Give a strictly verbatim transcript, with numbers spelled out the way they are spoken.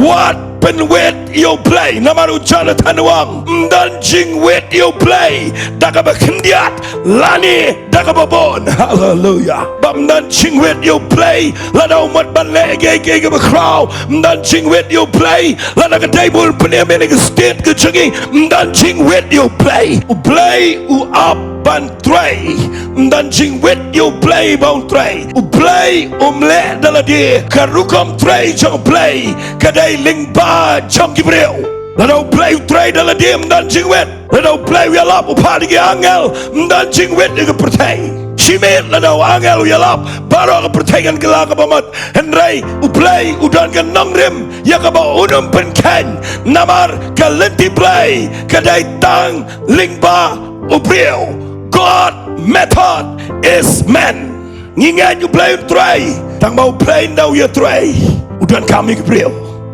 Wat pynwit ïa U Blei, namar u Jonathan u ong, ym don jingwit ïa U Blei da kaba khyndiat lane da kaba bun. Haleluya. Ba ym don jingwit ïa U Blei lada u mut ban leh kiei kiei kiba khraw. Ym don jingwit ïa U Blei lada ka dei ba un pynïap ïa ka state ka jong ngi. Ym don jingwit ïa U Blei. U Blei u ap ban trei. Ym don jingwit ïa U Blei ba un trei. U Blei um leh da lade. Ka rukom trei jong U Blei ka dei lyngba jong ki briew. Lada U Blei u trei da lade, ym don jingwit. Lada U Blei u ïalap, u phah da ki angel, ym don jingwit ïa ka pyrthei. Shimet lada u angel u ïalap, baroh ka pyrthei kan kylla kaba mut. Hynrei U Blei u don ka nongrim ïa kaba un ym pynkheiñ. Namar ka lynti Blei ka dei tang lyngba u briew. God method is man. Ngi ngeit U Blei un trei, tang ba U Blei ynda u ïatrei, u donkam ïa ki briew.